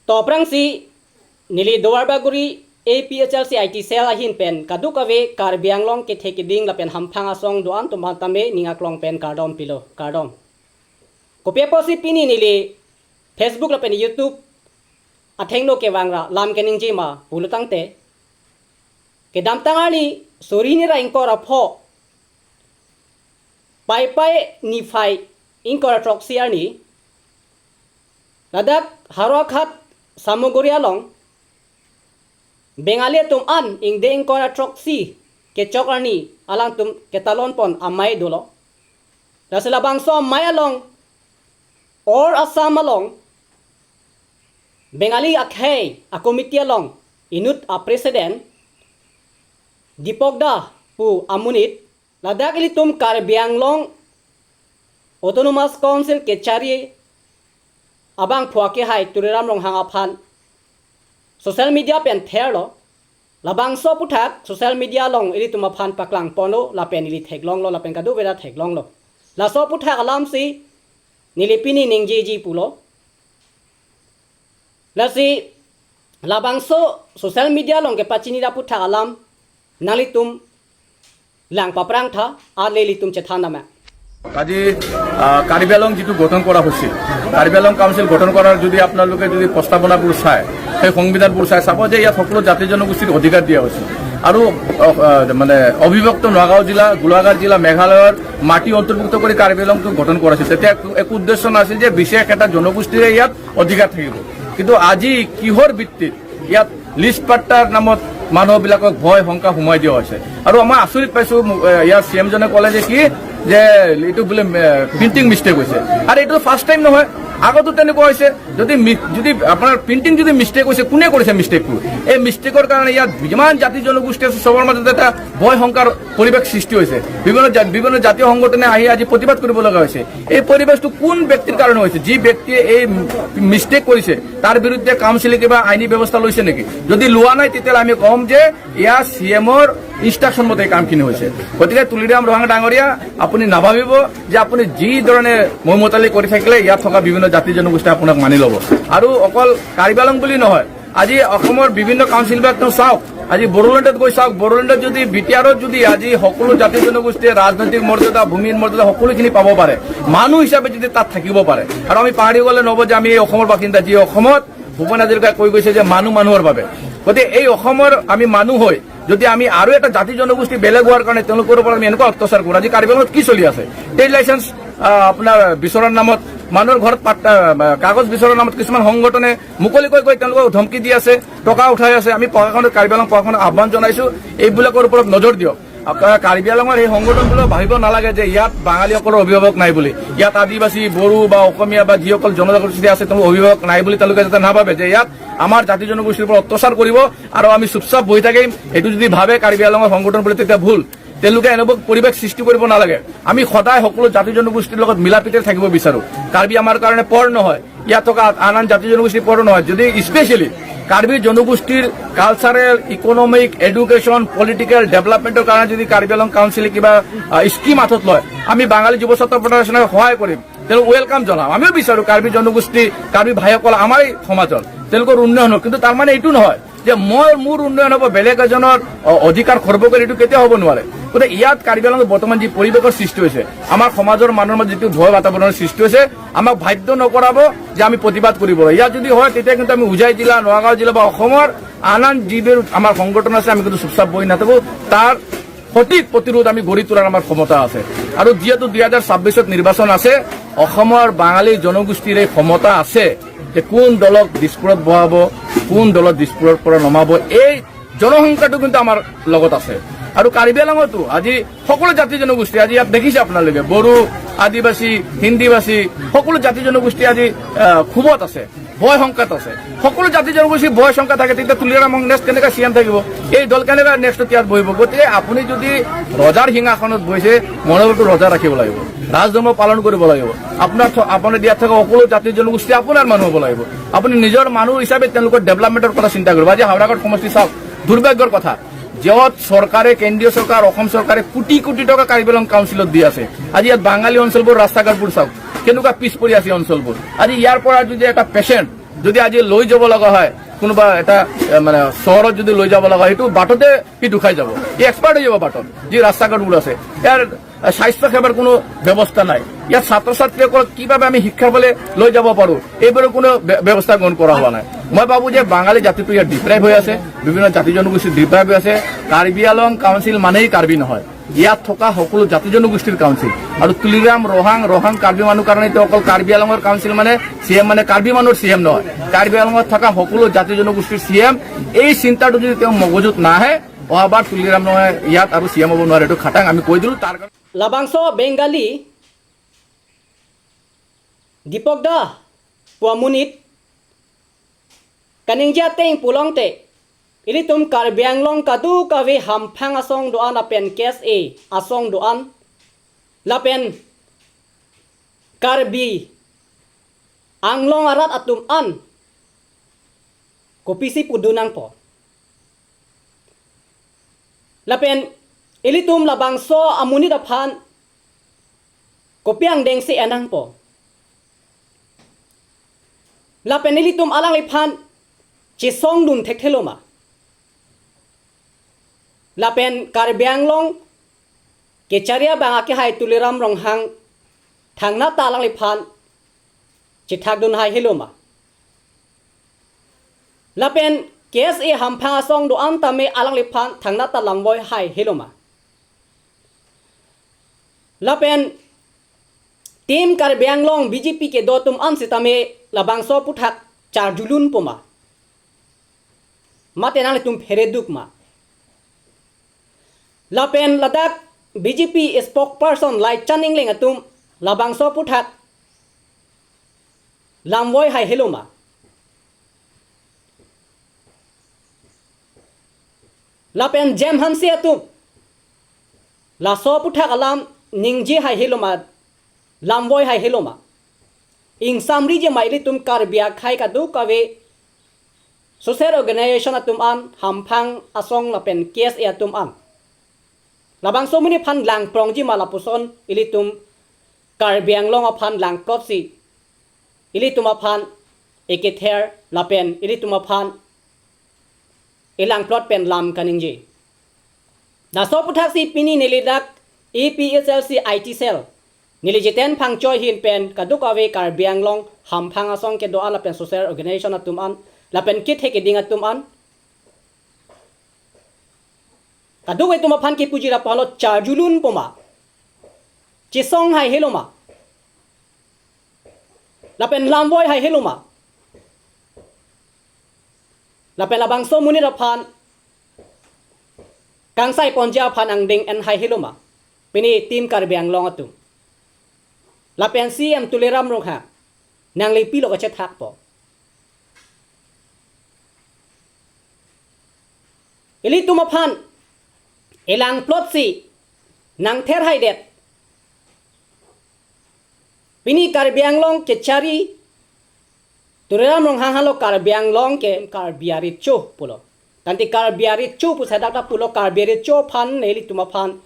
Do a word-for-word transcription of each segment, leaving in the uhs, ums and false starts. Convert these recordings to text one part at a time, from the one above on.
To aphrangsi neli Duarbagori A P H L C I T cell ahin pen kadokave Karbi Anglong kethe keding lapen hamphang asong do-an atum aphan tame ning aklong pen kardom pilo, kardom. Kopi apotsi pini neli Facebook lapen YouTube athengno kevang ra lam keningje ma pulo tangte, kedamtang arni suri hini ra ingkoi ra pho, Paipai niphai ingkoi ra throksi arni, ladak Howraghat Samaguri along Bengali atum an ingde ingkoi ra throksi kechok arni alangtum ketalon pon amei dolo. Lasi labangso amei along, All Assam along Bengali akhei a committee along inut a president Dipak Da pu amonit, ladak ilitum Karbi Anglong Autonomous Council kechari abangphu akehai Tuliram Ronghang aphan social media pen therlo. Labangso aphuthak social media along ilitum aphan paklang ponlo lapen ili theklonglo lapen kadokave ta theklonglo. Laso aphuthak alamsi neli pini ningjeji pulo. Lasi labangso social media along kepachini ra aphuthak alam nanglitum lang paphrang tha, ar le ilitum chethan dam ma. আজি আহ, কাৰ্বি আংলং যিটো গঠন কৰা হৈছিল, কাৰ্বি আংলং কাউন্সিল গঠন কৰাৰ যদি আপোনালোকে যদি প্ৰস্তাৱনাবোৰ চায়, সেই সংবিধানবোৰ চাই চাব যে ইয়াত সকলো জাতি জনগোষ্ঠীৰ অধিকাৰ দিয়া হৈছে। আৰু আহ, আহ, মানে অবিভক্ত নগাঁও জিলা, গোলাঘাট জিলা, মেঘালয়ৰ মাটি অন্তৰ্ভুক্ত কৰি কাৰ্বি আংলংটো গঠন কৰা হৈছিল। তেতিয়া একো, একো উদ্দেশ্য নাছিল যে বিশেষ এটা জনগোষ্ঠীৰে ইয়াত অধিকাৰ থাকিব। কিন্তু আজি কিহৰ ভিত্তিত ইয়াত লিষ্ট পাট্টাৰ নামত মানুহবিলাকক ভয় শংকা সোমাই দিয়া হৈছে। আৰু মই আচৰিত পাইছো, মো-, এ, ইয়াৰ চি এম জনে ক'লে যে কি, যে এইটো বোলে প্ৰিণ্টিং মিষ্টেক হৈছে। আৰু এইটো ফাৰ্ষ্ট টাইম নহয়, আগতো তেনেকুৱা হৈছে। যদি মি-, যদি আপোনাৰ প্ৰিণ্টিং যদি মিষ্টেক হৈছে, কোনে কৰিছে মিষ্টেকটো? এই মিষ্টেকৰ কাৰণে ইয়াত যিমান জাতি জনগোষ্ঠী আছে, চবৰ মাজত এটা ভয় শংকাৰ পৰিৱেশ সৃষ্টি হৈছে। বিভিন্ন জা-, বিভিন্ন জাতীয় সংগঠনে আহি আজি প্ৰতিবাদ কৰিব লগা হৈছে। এই পৰিৱেশটো কোন ব্যক্তিৰ কাৰণে হৈছে? যি ব্যক্তিয়ে এই মিষ্টেক কৰিছে, তাৰ বিৰুদ্ধে কাউন্সিলে কিবা আইনী ব্যৱস্থা লৈছে নেকি? যদি লোৱা নাই, তেতিয়াহ'লে আমি ক'ম যে এয়া চি এমৰ ইনষ্ট্ৰাকশ্যন মতে এই কামখিনি হৈছে। গতিকে তুলিৰাম ৰংহাং ডাঙৰীয়া, আপুনি নাভাবিব যে আপুনি যি ধৰণে মৈমতালি কৰি থাকিলে ইয়াত থকা বিভিন্ন জাতি জনগোষ্ঠীয়ে আপোনাক মানি ল'ব। আৰু অকল কাৰ্বি আংলং বুলি নহয়, আজি অসমৰ বিভিন্ন কাউন্সিলবিলাক তেওঁ চাওক, আজি বড়োলেণ্ডত গৈ চাওক, বড়োলেণ্ডত যদি বি টি আৰত যদি আজি সকলো জাতি জনগোষ্ঠীয়ে ৰাজনৈতিক মৰ্যাদা, ভূমিৰ মৰ্যাদা সকলোখিনি পাব পাৰে, মানুহ হিচাপে যদি তাত থাকিব পাৰে, আৰু আমি পাহৰি গ'লে নহ'ব যে আমি এই অসমৰ বাসিন্দা, যি অসমত ভূপেন হাজৰিকাই কৈ গৈছে যে মানুহ মানুহৰ বাবে। গতিকে এই অসমৰ আমি মানুহ হৈ যদি আমি আৰু এটা জাতি জনগোষ্ঠী বেলেগ হোৱাৰ কাৰণে তেওঁলোকৰ ওপৰত আমি এনেকুৱা অত্যাচাৰ কৰোঁ, আজি কাৰ্বি আংলঙত কি চলি আছে? ট্ৰেড লাইচেন্স, আহ, আপোনাৰ বিচৰাৰ নামত, মানুহৰ ঘৰত পাট্টা, আহ, কাগজ বিচৰাৰ নামত কিছুমান সংগঠনে মুকলিকৈ কৈ তেওঁলোকক ধমকি দি আছে, টকা উঠাই আছে। আমি প্ৰশাসনক, কাৰ্বি আংলং প্ৰশাসনক আহ্বান জনাইছো, এইবিলাকৰ ওপৰত নজৰ দিয়ক। আ, কা-, কাৰ্বি আংলঙৰ সেই সংগঠনবোৰে ভাবিব নালাগে যে ইয়াত বাঙালীসকলৰ অভিভাৱক নাই বুলি, ইয়াত আদিবাসী, বড়ো বা অসমীয়া বা যিসকল জনজাতি আছে তেওঁলোকৰ অভিভাৱক নাই বুলি তেওঁলোকে যাতে নাভাবে যে ইয়াত আমাৰ জাতি জনগোষ্ঠীৰ ওপৰত অত্যাচাৰ কৰিব আৰু আমি চুপচাপ বহি থাকিম। এইটো যদি ভাবে কাৰ্বি আংলঙৰ সংগঠনবোৰে, তেতিয়া ভুল। তেওঁলোকে এনেকুৱা পৰিৱেশ সৃষ্টি কৰিব নালাগে। আমি সদায় সকলো জাতি জনগোষ্ঠীৰ লগত মিলা প্ৰীতিৰে থাকিব বিচাৰো। কাৰ্বি আমাৰ কাৰণে পৰ নহয়, ইয়াত থকা আন আন জাতি জনগোষ্ঠী পৰ নহয়। যদি স্পেচিয়েলি কাৰ্বি জনগোষ্ঠীৰ কালচাৰেল, ইকনমিক, এডুকেশ্যন, পলিটিকেল ডেভেলপমেণ্টৰ কাৰণে যদি কাৰ্বি আংলং কাউন্সিলে কিবা, আহ, স্কিম হাতত লয়, আমি বাঙালী যুৱ ছাত্ৰ ফেডাৰেশ্যনে সহায় কৰিম, তেওঁলোকক ৱেলকাম জনাম। আমিও বিচাৰো কাৰ্বি জনগোষ্ঠী, কাৰ্বি ভাইসকল আমাৰেই সমাজৰ, তেওঁলোকৰ উন্নয়ন হওক। কিন্তু তাৰ মানে এইটো নহয় যে মই, মোৰ উন্নয়ন হ'ব, বেলেগ এজনৰ অ-, অধিকাৰ খৰ্ব কৰি, এইটো কেতিয়াও হ'ব নোৱাৰে। গতিকে ইয়াত কাৰ্বি আংলঙত বৰ্তমান যি পৰিৱেশৰ সৃষ্টি হৈছে, আমাৰ সমাজৰ মানুহৰ মাজত যিটো ভয় বাতাবৰণৰ সৃষ্টি হৈছে, আমাক বাধ্য নকৰাব যে আমি প্ৰতিবাদ কৰিবলৈ। ইয়াত যদি হয়, তেতিয়া কিন্তু আমি হোজাই জিলা, নগাঁও জিলা বা অসমৰ আন আন যিবোৰ আমাৰ সংগঠন আছে, আমি কিন্তু চুপচাপ বহি নাথাকো। তাৰ সঠিক প্ৰতিৰোধ আমি গঢ়ি তোলাৰ আমাৰ ক্ষমতা আছে। আৰু যিহেতু দুই হাজাৰ ছাব্বিছত নিৰ্বাচন আছে, অসমৰ বাঙালী জনগোষ্ঠীৰ এই ক্ষমতা আছে যে কোন দলক দিছপুৰত বহাব, কোন দলক দিছপুৰৰ পৰা নমাব, এই জনসংখ্যাটো কিন্তু আমাৰ লগত আছে। আৰু কাৰ্বি আংলঙতো আজি সকলো জাতি জনগোষ্ঠী, আজি ইয়াত দেখিছে আপোনালোকে, বড়ো, আদিবাসী, হিন্দীভাষী, সকলো জাতি জনগোষ্ঠী আজি, আহ, ক্ষোভত আছে, ভয় শংকাত আছে। সকলো জাতি জনগোষ্ঠী ভয় শংকা থাকে, তেতিয়া তুলিৰাম ৰংহাং নেক্সট কেনেকৈ চি এম থাকিব? এই দল কেনেকৈ নেক্সট ইয়াত বহিব? গতিকে আপুনি যদি ৰজাৰ সিংহাসনত বহিছে, মনোবলটো ৰজা ৰাখিব লাগিব, ৰাজধৰ্ম পালন কৰিব লাগিব। আপোনাৰ থ-, আপোনাৰ ইয়াত থকা সকলো জাতি জনগোষ্ঠী আপোনাৰ মানুহ হ'ব লাগিব। আপুনি নিজৰ মানুহ হিচাপে তেওঁলোকৰ ডেভেলপমেণ্টৰ কথা চিন্তা কৰিব। আজি হাওৰাঘাট সমষ্টি চাওক, দুৰ্ভাগ্যৰ কথা, য'ত চৰকাৰে, কেন্দ্ৰীয় চৰকাৰ, অসম চৰকাৰে কোটি কোটি টকা কাৰ্বি আংলং কাউন্সিলত দি আছে, আজি ইয়াত বাঙালী অঞ্চলবোৰ, ৰাস্তা ঘাটবোৰ চাওক, কেনেকুৱা পিছ পৰি আছে অঞ্চলবোৰ। আজি ইয়াৰ পৰা যদি এটা পেচেণ্ট যদি আজি লৈ যাব লগা হয়, কোনোবা এটা এ, মানে চহৰত যদি লৈ যাব লগা হয়, সেইটো বাটতে সি দুখাই যাব, সি এক্সপায়াৰ্ড হৈ যাব বাটত। যি ৰাস্তা ঘাটবোৰ আছে, ইয়াৰ এ, স্বাস্থ্য সেৱাৰ কোনো ব্যৱস্থা নাই। ইয়াত ছাত্ৰ ছাত্ৰীসকলক কিভাৱে আমি শিক্ষাৰ ফালে লৈ যাব পাৰোঁ, এইবোৰৰ কোনো ব্য- ব্যৱস্থা গ্ৰহণ কৰা হোৱা নাই। মই ভাবোঁ যে বাঙালী জাতিটো ইয়াত ডিপ্ৰাইভ হৈ আছে, বিভিন্ন জাতি জনগোষ্ঠী ডিপ্ৰাইভ হৈ আছে। কাৰ্বি আলং কাউন্সিল মানেই কাৰ্বি নহয়, ইয়াত থকা সকলো জাতি জনগোষ্ঠীৰ কাউন্সিল। আৰু তুলিৰাম ৰংহাং, ৰংহাং কাৰ্বি মানুহ কাৰণে তেওঁ অকল কাৰ্বি আলঙৰ কাউন্সিল মানে চি এম, মানে কাৰ্বি মানুহৰ চি এম নহয়, কাৰ্বি আলঙত থকা সকলো জাতি জনগোষ্ঠীৰ চি এম। এই চিন্তাটো যদি তেওঁ মগজুত নাহে, অহাবাৰ তুলিৰাম ৰংহাং ইয়াত আৰু চি এম হ'ব নোৱাৰে, এইটো খাটাং আমি কৈ দিলোঁ। তাৰ কাৰণে Labangso Bengali Dipok da pu amonit kaningje ateng pulote, ilitum Karbi Anglong kadokave hamphang asong do-an lapen K S A asong do-an lapen Karbi Anglong arat atum an kopisi pudun nangpo. Lapen ilitum labangso amonit aphan kopi angdengsi en nangpo. Lapen ilitum alangliphan chesongdun thekthelo ma? Lapen Karbi Anglong kechari abang akehai Tuliram Ronghang thangnat ta alangliphan chethakdun haihelo ma? Lapen K S A hamphang asong do-an tame alangliphan thangnat ta lamvoi haihelo ma? Lapen Team Karbi Anglong B J P kedo atum an sitame labangso aphuthak charjulunpo ma? Mate nanglitum phereduk ma? Lapen ladak B J P spokesperson Laichan Engleng atum labangso aphuthak lamvoi haihelo ma? Lapen Jem Hanse atum laso aphuthak alam ningje haihelo ma, lamvoi haihelo ma? Ingsamriji ma ilitum Karbi akhei kadokave social organization atum an, hamphang asong lapen K S A atum an? Labangso amonit aphan langprongji ma lapuson ilitum Karbi Anglong aphan langplotsi ilitum aphan ekether lapen ilitum aphan elangplot pen lam kaningje. Laso aphuthaksi pini neli dak A P H L C I T cell, neli Jiten Phangcho ahin pen kadokave Karbi Anglong hamphang asong kedo-an lapen social organization atum an lapen kethe keding atum an, kadokave atum aphan kepuji rap halo charjulunpo ma? Chesong haihelo ma? Lapen lamvoi haihelo ma? Lapen labangso amonit aphan kangsai ponji aphan angdeng en haihelo ma pini Team Karbi Anglong atum? Lapen C M Tuliram Ronghang, nangli pilo kachethakpo? Ilitum aphan elangplotsi nangther haidet. Pini Karbi Anglong kechari Tuliram Ronghang halo Karbi Anglong ke Karbi arecho pulo. Tangte Karbi arecho pu sadak ta pulo, Karbi arecho aphan nelitum aphan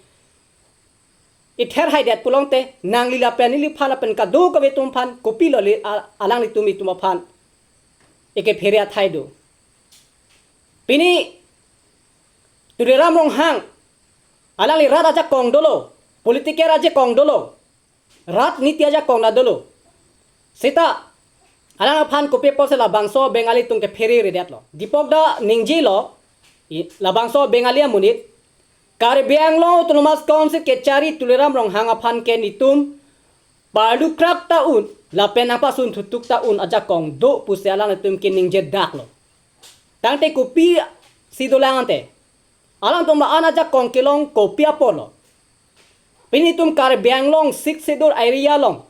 ether haidet pulote nangli lapen neliphan lapen kadokave atum aphan kopilo le a- alanglitum itum aphan ekephere athai do? Pini Tuliram Ronghang alangli rat ajakong dolo, political ajakong dolo, rat niti ajakong na dolo. Seta alang aphan kopi apotsi labangso Bengali atum kephere redetlo? Dipok da ningjelo, i- labangso Bengali amonit, Karbi Anglong Autonomous Council kechari Tuliram Ronghang aphan ke netum parlukrak ta un lapen nangpasun thutuk ta un ajakong do pusi alanglitum keningje daklo. Tangte kopisi dolang ante? Alangtum an ajakong kelong kopi apotlo? Pini netum Karbi Anglong Sixth Schedule area along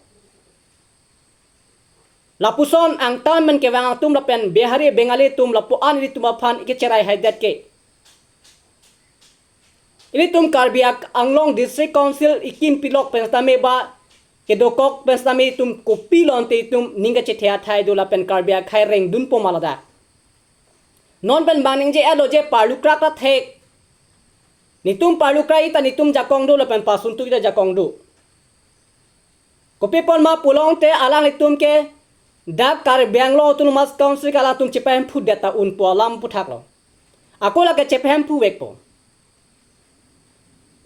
lapuson angtan men kevang atum lapen Bihari Bengali atum lapu-an ilitum aphan kecherai haidet ke, ilitum Karbi Ak- Anglong District Council ekim pilok pen sitame ba kedokok pen sitame itum kopilo ante itum ning kachethe athai do lapen Karbi akhei rengdunpo ma ladak? Non pen bang ningje-etlo je parlukrak ta thek. Netum parlukrak ita netum jakong do lapen pasun thutuk ita jakong do. Kopi apot ma pulote alanglitum ke dak Karbi Anglong Autonomous Council ke alangtum chepahemphudet ta un pu alam aphuthak lo. Ako lake chepahemphu vekpo.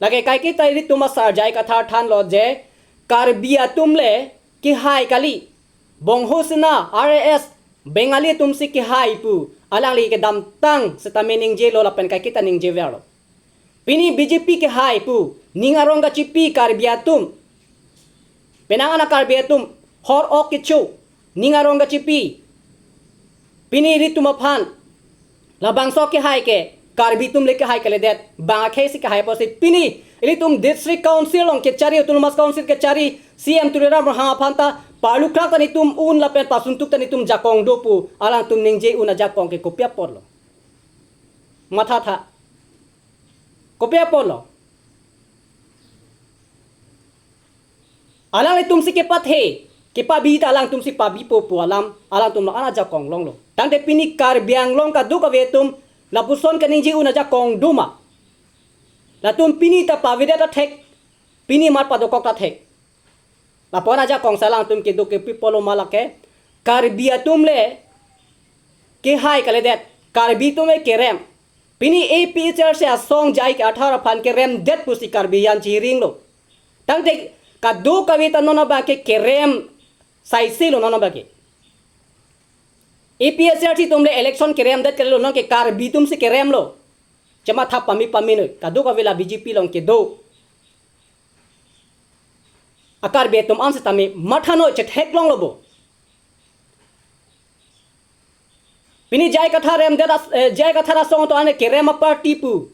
Lake kaiketa ilitum asar J I Kathar thanlo je Karbi atum le kehai kali. Bongho Sena, R A S, Bengali atum si kehai pu alangli kedamtang setame ningjelo lapen kaiketa ningjeverlo. Pini B J P kehai pu, ning arong kachipi Karbi atum. Penang ana Karbi atum, hor ok kecho, ning arong kachipi. Pini ilitum aphan, labangso kehai ke, Karbi atum le kehai kalidet, bang akhei si kehai apotsi. Pini, ilitum District Council along kechari, Autonomous Council kechari, C M Tuliram Ronghang aphan ta, parlukrak ta netum un lapen pasuntuk ta netum jakong do pu, alangtum ningje un ajakong ke kopi apotlo. Mathatha. Kopi apotlo. Alanglitum si kepathe, kepabi ta alangtum si pabipo pu alam, alangtum lo ana ajakong longlo. Tangte pini Karbi Anglong kadokave atum, lapuson kaningje un ajakong do ma. Latum pini ta pavedet athek, pini mat padokok ta thek. Lapu-an ajakong si alangtum kedo kepi apotlo ma lake, Karbi atum le kehai kalidet, Karbi atum le kerem. Pini A P H L C asong J I Kathar aphan keremdet pusi Karbi an chiringlo. Tangte kadokave ta non abang ke kerem saisilo non abang ke. A P H L C atum le election keremdet kalilo, non ke Karbi atum si keremlo. Chematha pame pame noi, kadokave la B J P along kedo. A Karbi atum an setame matha noi, chetheklonglo bo. Pini J I Kathar remdet as-, eh, J I Kathar asong to ane kerem aparty pu.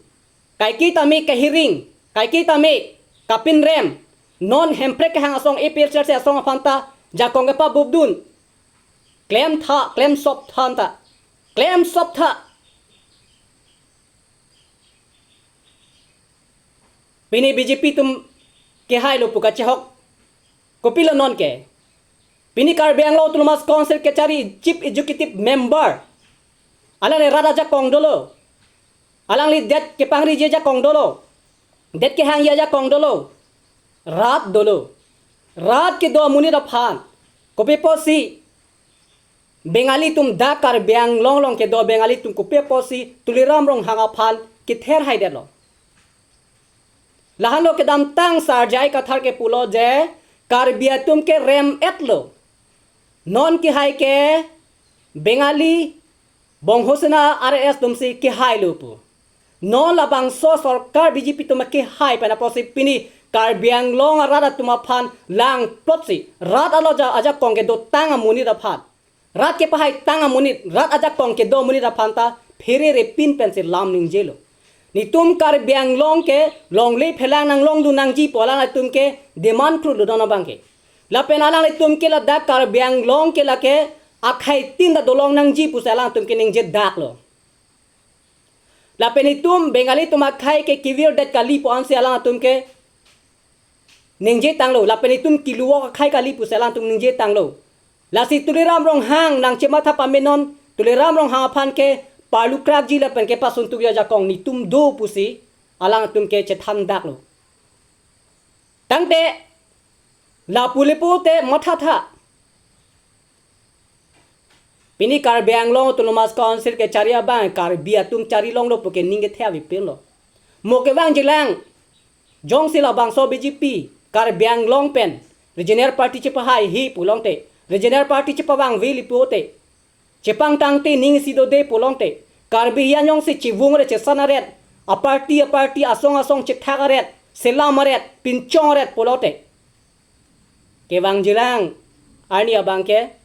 Kaiketa me kahiring, kaiketa me kapinrem. Non Hemprek kehang asong A P H L C asong aphan ta jakong kepabubdun. Klemtha, klemsoptha anta. Klemsoptha. Pini B J P atum kehailo pu kachehok. Kopilo non ke. Pini Karbi Anglong Autonomous Council kechari Chief Executive Member. Alangli rat ajakong dolo. Alangli det kepangriji ajakong dolo. Det kehangji ajakong dolo. Rat dolo. Rat kedo amonit aphan. Kopi apotsi Bengali atum dak Karbi Anglong along kedo Bengali atum kopi apotsi Tuliram Ronghang aphan kether haidetlo. Lahenlo kedamtang sar J I Kathar kepulo je Karbi atum kerem-etlo. Non kehai ke Bengali, Bongho Sena, R A S atum si kehailo pu. Non labangso sorkar B J P atum kehai pen apotsi pini Karbi Anglong arat atum aphan langplotsi rat alo ja ajakong kedotang amonit aphan, rat kepahaitang amonit, rat ajakong kedo amonit aphan ta pherere pin pensi lam ningjelo. Netum Karbi Anglong ke longle phelang nanglongdun nangji pu alangtum ke demand krutlo non abang ke. Lapen alangtum ke ladak Karbi Anglong ke lake akhei tin ta dolong nangji pusi alangtum ke ningjedaklo. Lapen itum Bengali atum akhei ke kevirdet kali pu ansi alangtum ke ningjetanglo. Lapen itum kiluwok akhei kali pusi alangtum ningjetanglo. Lasi Tuliram Ronghang nangchematha pame non, Tuliram Ronghang aphan ke parlukrakji lapen kepasungtukji ajakong netum do pusi alangtum ke chethandaklo. Tangte lapu le pute mathatha. Pini Karbi Anglong Autonomous Council kechari abang Karbi atum chari longlo puke ning kethe avepinlo. Mo kevangjilang, jongsi labangso B J P Karbi Anglong pen regional party chepahaihe pulote, regional party chepavangve li pute, chepangtangte ning isi dode pulote, Karbi hian jongsi chevung aret, chesan aret, aparty aparty, asong asong chethak aret, selam aret, pinchong aret pulote, kevangjilang arni abang ke,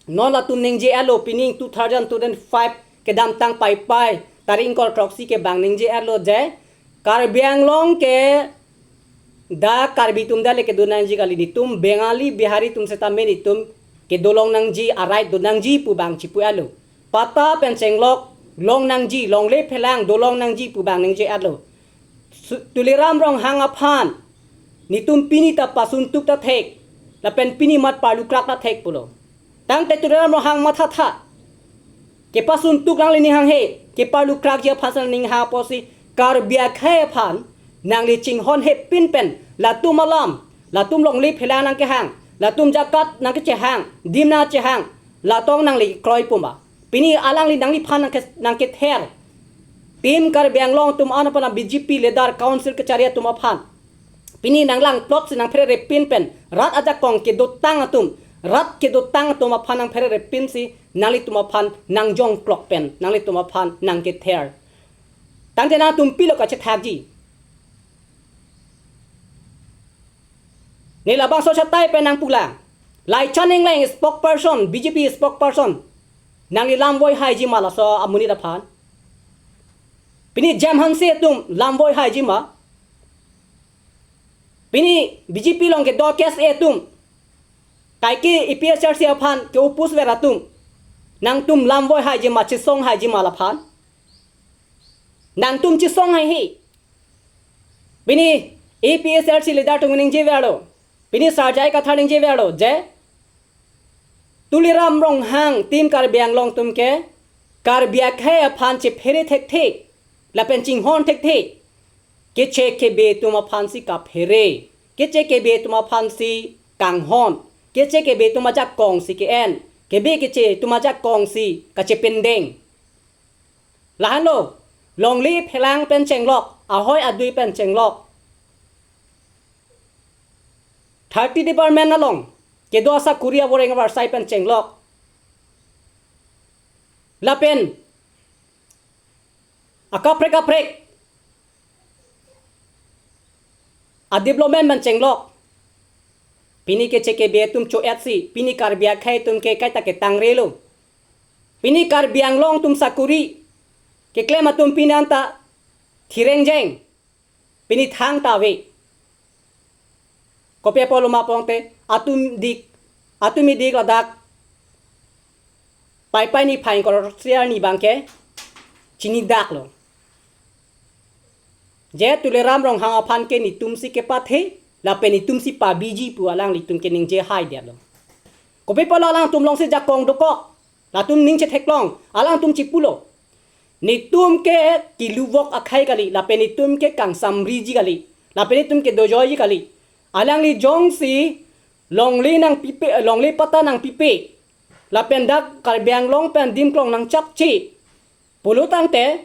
non latum ningje-etlo, pining two thousand twenty-five kedamtang Paipai tarik ingkoi throksi ke bang ningje-etlo je Karbi Anglong ke dak Karbi atum dak le kedo nangji kali, netum Bengali Bihari atum setame netum kedolong nangji, a-right do nangji pu bang chipu-etlo. Patta pen chenglok long nangji, longle phelang dolong nangji pu bang ningje-etlo. Su-, Tuliram Ronghang aphan netum pini ta pasungtuk ta thek, lapen pini mat parlukrak ta thek pulo. Tangte Tuliram Ronghang mathatha. Kepasungtuk nangli ning hanghe, keparlukrakji aphan si ning hang apotsi Karbi akhei aphan nangli chinghonhe pin pen, latum alam, latum longle phelang nangkehang, latum jagat nangkechehang, dim nangchehang, Latong nangli kroi puma. Pini alangli nangliphan nangke-, nangkether. Team Karbi Anglong atum an aphan B J P leader council kachari atum aphan. Pini nanglang plot si nangphere repin pen. Rat ajakong kedotang atum. Rat kedotang atum aphan nangphere repin si nanglitum aphan nangjong klok pen. Nanglitum aphan nangkether. Tangte nangtum pilo kachethakji. Ne labangso chatai pen nangpulang. Laichan Engleng spokesperson, B J P spokesperson. Nangli lamvoi haiji ma laso amonit aphan. Pini Jem Hanse atum lamvoi haiji ma. Pini B J P along kedo case atum. Kaike A P H L C aphan ke-oppose ver atum. Nangtum lamvoi haiji ma, chesong haiji ma laphan. Nangtum chesong haihe. Pini A P H L C leader atum ningje verlo. Pini Sarjai Kathar ningje verlo. Je Tuliram Ronghang team Karbi Anglong atum ke Karbi akhei aphan chephere thekthe. Lapen chinghon thekthe. Keche kebe atum aphan si kaphere. Keche kebe atum aphan si kanghon. Keche kebe atum ajakong si ke-en. Kebe keche atum ajakong si kachependeng. Lahenlo, longle phelang pen chenglok, ahoi adui pen chenglok. Thirty department along, kedo asakuri avoreng avarsai pen chenglok. Lapen, akaprek kaprek, adevelopment pen chenglok. Pini keche kebe atum cho-et si, pini Karbi akhei atum ke kaita ketangrelo. Pini Karbi Anglong atum sakuri keklem atum pini anta thirengjeng. Pini thangta ave. Kopi apotlo ma pulote atum dik, atum idik ladak Paipai niphai ingkoi ra sirni abangke chinidaklo. Je Tuliram Ronghang aphan ke netum si kepathe, lapen netum si pabiji pu alanglitum ke ningje haidetlo. Kopi apotlo alangtum along si jakong dokok, latum ning chetheklong, alangtum chipulo. Netum ke keluvok akhei kali, lapen netum ke kangsamriji kali, lapen netum ke dojoiji kali. Alangli jongsi longle nangpipe, longle patta nangpipe. Lapen dak Karbi Anglong pen adim klong nangchapche pulo tangte,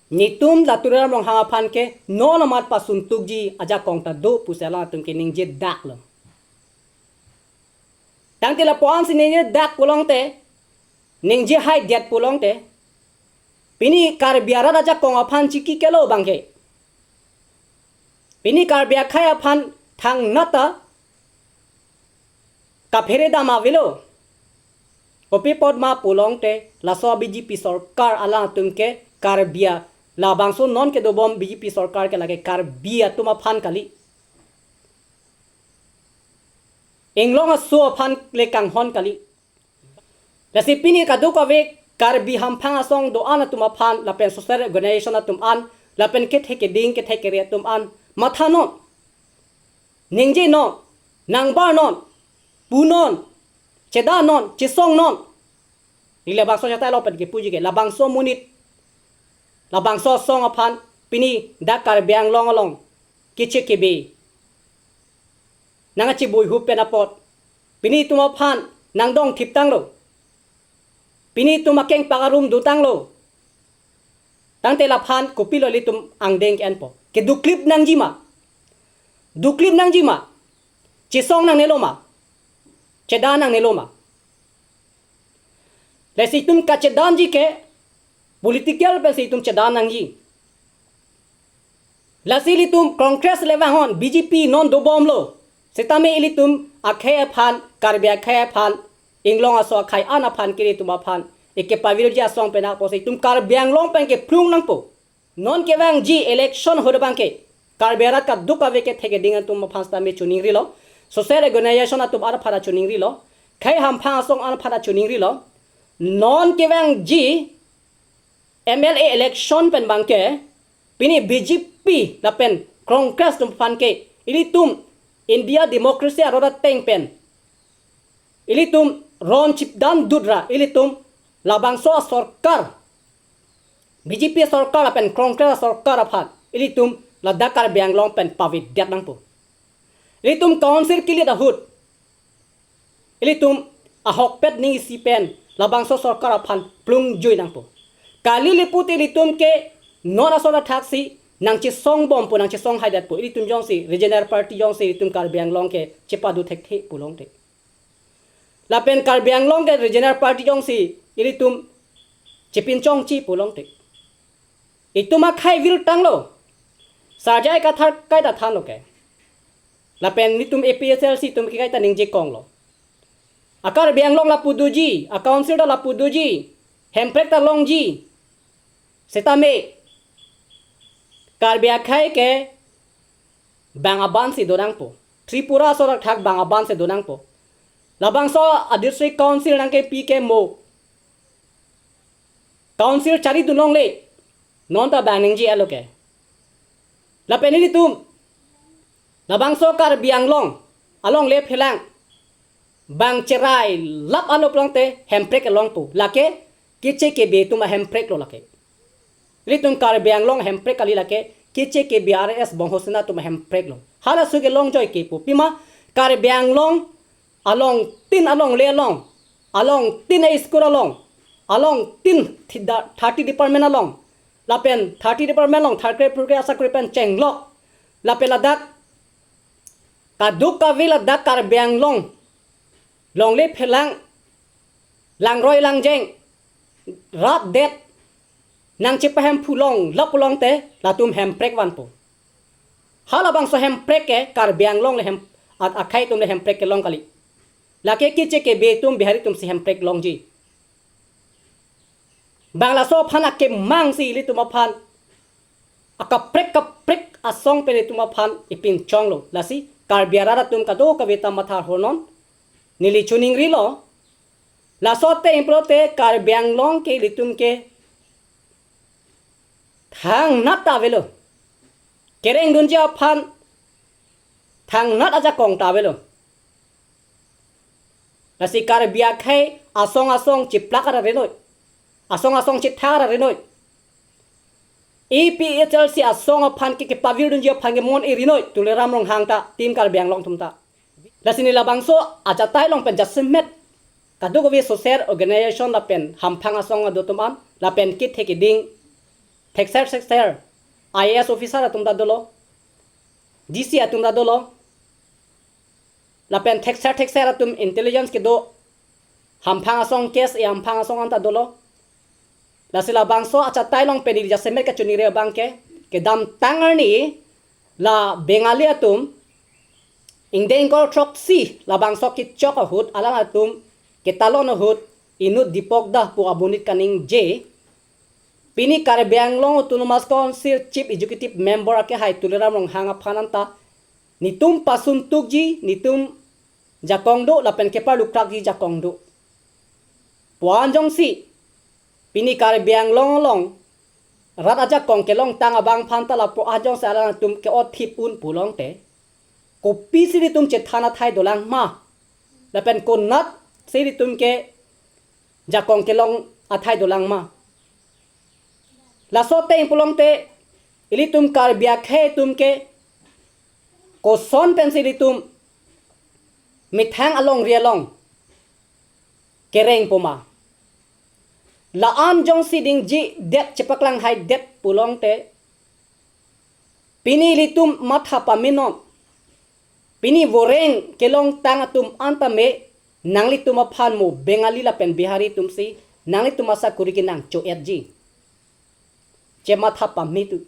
netum la Tuliram Ronghang aphan ke non amat pasuntukji ajakong ta do pusi alangtum ke ningje daklo. Tangte lapu-an si ningje dak pulote, ningje haidet pulote, pini Karbi arat ajakong aphan chiki kelo abangke. Pini Karbi akhei aphan thangnat ta kaphere dam avelo. Kopi apot ma pulote laso B J P sorkar alangtum ke Karbi a-, labangso non kedobom B J P sorkar ke lake Karbi atum aphan kali. Inglong aso aphan le kanghon kali. Lasi pini kadokave Karbi hamphang asong do-an atum aphan lapen social organization atum an lapen kethe keding kethe kere atum an mathanon. Ningjenon, nangbarnon, punon, chedanon, chesongnon. Ili labangso chatai along pen kepuji ke, labangso amonit, labangso asong aphan pini dak Karbi Anglong along keche kebe nangkachibuihup pen apot, pini itum aphan nangdongthip tanglo. Pini itum akengpak arum dotanglo. Tangte laphan kopilo ilitum angdeng ke-enpo? Keduklip nangji ma? Duklip nangji ma? Chesong nangnelo ma? Chedan nangnelo ma? Lasi itum kachedanji ke political pensi itum chedan nangji. Lasi ilitum Congress le vanghon, B J P non dobomlo. Setame ilitum akhei aphan, Karbi akhei aphan, inglong aso akhei an aphan ke ilitum aphan eke pavirji asong pen apotsi itum Karbi Anglong pen kephlung nangpo. Non kevangji election ahut abangke Karbi arat kadokave kethe keding atum aphan setame choningrilo. Social organization atum aphan choningrilo. Khei hamphang asong aphan choningrilo. Non kevangji M L A election pen abangke pini B J P lapen Congress atum aphan ke ilitum India democracy arat ateng pen ilitum ron chipdam dutra ilitum labangso asorkar, B J P sorkar lapen Congress sorkar aphan ilitum ladak Karbi Anglong pen pavedet nangpo. Ilitum council kilit ahut, ilitum ahokpet ning isi pen labangso sorkar aphan plungjui nangpo. Kali le puti ilitum ke non ason athaksi nangchesong bompo, nangchesong haidetpo. Ilitum jongsi regional party jongsi ilitum Karbi Anglong ke chepadu thekthe pulote, lapen Karbi Anglong ke regional party jongsi ilitum chepinchongche pulote, itum akhei virtanglo. Sar J I Kathar kaita thanlo ke. Lapen itum A P H L C atum ke kaita ningjekonglo. A Karbi Anglong lapu doji, a council ta lapu doji, hemprek ta longji. Setame Karbi akhei ke bang aban si donangpo. Tripura ason athak bang aban si donangpo. Labangso a district council nangkepi ke mo council charidun longle. Non ta bang ningje alo ke. Lapen ilitum labangso Karbi Anglong along le phelang bang cherai lap alo pulote hemprek longpo. Lake Keche Kebe atum ahemprek lo lake. Ilitum Karbi Anglong hemprek kali, lake Keche Kebe R S Bongho Sena atum ahemprek lo. Halaso ke longjoi ke pu. Pima Karbi Anglong along tin along le along, along tin a school along, along tin thida-, thirty department along, lapen thirty department along third grade, fourth grade asakori pen chenglok, lapen ladak kadokave ladak Karbi Anglong longle phelang langroi langjeng rat det nangchepahemphu longlap pulote latum hemprek vanpo. Halabangso hemprek ke Karbi Anglong le hem, at akhei atum le hemprek kelong kali. Lake Keche Kebe atum Bihari atum si hemprek longji. Bang laso aphan akemang si ilitum aphan akaprek kaprek asong pen ilitum aphan ipinchonglo. Lasi Karbi arat atum kadokave ta matha hornon, neli choningrilo. Laso ateng pulote Karbi Anglong ke ilitum ke thangnat ta avelo. Kerengdunji aphan thangnat ajakong ta avelo. Lasi Karbi akhei asong asong chiplak ara rinoi, asong asong chithak ara rinoi, A P H L C asong aphan ke kepavirdunji aphan ke mon erinoi Tuliram Ronghang ta, Team Karbi Anglong atum ta. Lasi ne labangso achatai along pen jasemet kadokave social organization lapen hamphang asong atum an, lapen kethek keding thekser thekser I A S officer atum ta dolo, D C atum ta dolo, lapen thekser thekser atum intelligence kedo, hamphang asong, K S A hamphang asong an ta dolo. Lasi labangso achatai along pen ili jasemet kachoningri abang ke, kedamtang arni la Bengali atum ingdeng ingkol throksi labangso kechok ahut alang atum ketalon ahut inut Dipak Da pu abonit kaningje, pini Karbi Anglong Autonomous Council Chief Executive Member akehai Tuliram Ronghang aphan anta netum pasun tukji, netum jakong do lapen keparlukrakji jakong do pu-an jongsi pini Karbi Anglong along rat ajakong kelongtang abang aphan ta lapu-an jongsi alang atum ke-othip un pulote, kopisi netum chethan athai dolang ma? Lapen konat si netum ke jakong kelong athai dolang ma? Laso ateng pulote ilitum Karbi akhei atum ke koson pensi ilitum methang alongri along kerengpo ma? La-an jongsi dingjidet, chepaklang haidet pulote, pini ilitum matha pamenon. Pini voreng kelongtang atum an tame nanglitum aphan mo Bengali lapen Bihari atum si nanglitum asakori ke nangcho-etji. Chematha pame tu.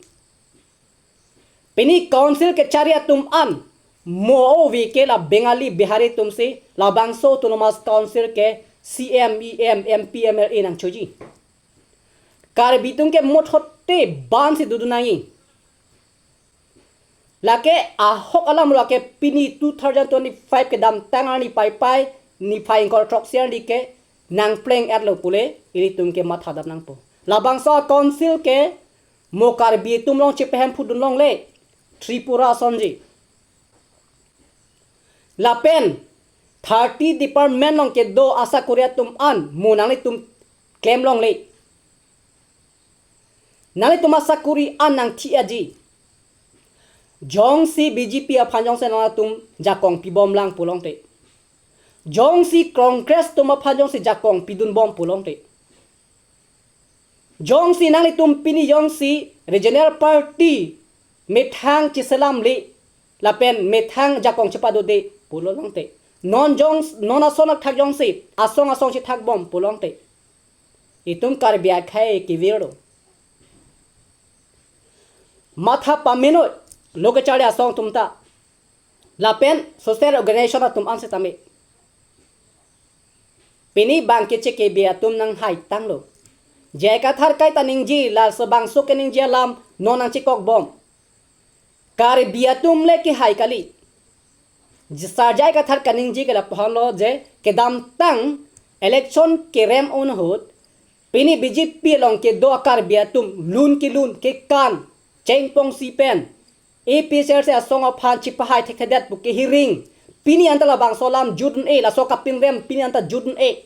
Pini council kechari atum an mo ove ke la Bengali Bihari atum si labangso Autonomous Council ke C M, E M, M P, M L A nangchoji. Karbi atum ke mothote ban si dodun nangji. Lake ahok alam lake pini two thousand twenty-five kedamtang arni Paipai niphai ingkol throksi arni ke nangpleng-etlo pule ilitum ke mathadam nangpo. Labangso council ke mo Karbi atum along chepahemphudun longle, Tripura asonji. Lapen thirty department along kedo asakori atum an mo nanglitum klem longle. Nanglitum asakori an nangthi-etji. Jongsi B J P aphan jongsi nangtum jakong pibomlang pulote, Jongsi Congress atum aphan jongsi jakong pidun bom pulote, jongsi nanglitum pini jongsi regional party methang cheselamle lapen methang jakong chepadode pulo longte, non jong non ason athak jongsi asong asong chethak bom pulote, itum Karbi akhei kevirlo. Matha pamenoi, lo kacharli asong atum ta lapen social organization atum an setame. Pini bang keche kebi atum nanghaitanglo. J I Kathar kaita ningje, laso bangso keningje alam non nangchekok bom. Karbi atum le kehai kali. Sar J I Kathar kaningje ke lapuhanlo je kedamtang election kerem ahut, pini B J P along kedo a-Karbi atum lun kelun kekan chengpongsi pen A P H L C asong aphan chepahai thekthedet pu kehiring. Pini anta labangso alam jut un-e, laso kapinrem pini anta jut un-e.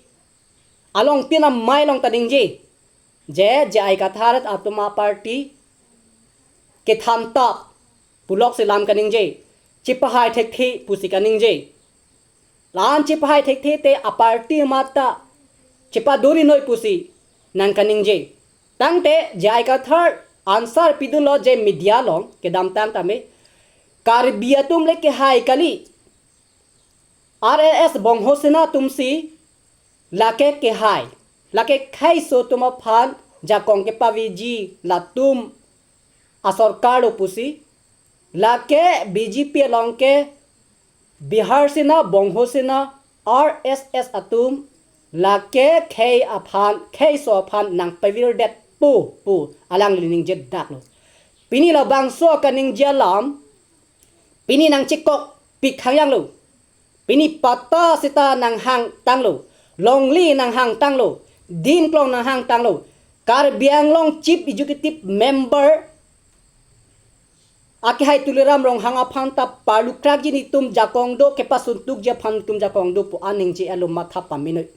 Along tin amei along ta ningje je J I Kathar atum aparty kethan tap puloksi lam kaningje, chepahai thekthe pusi kaningje. La-an chepahai thekthe te aparty mata chepadorinoi pusi nangkaningje. Tangte J I Kathar answer pidunlo je media along kedamtang tame, Karbi atum le kehai kali. R S S Bongho Sena atumsi lake kehai, lake kheiso atum aphan jakong kepaveji latum asorkar lo pusi, lake B J P along ke Bihar Sena, Bongho Sena, R S S atum lake khei aphan, kheiso aphan nangpavirdet pu pu alangli ningje daklo. Pini labangso kaningje alam pini nangchekok pik hangyanglo. Pini patta seta nanghangtanglo, longle nanghangtanglo, dimklong nanghangtanglo. Karbi Anglong Chief Executive Member akehai Tuliram Ronghang aphan ta parlukrakji, netum jakong do, kepasuntukji aphan netum jakong do pu aningje alo, matha pamenoi.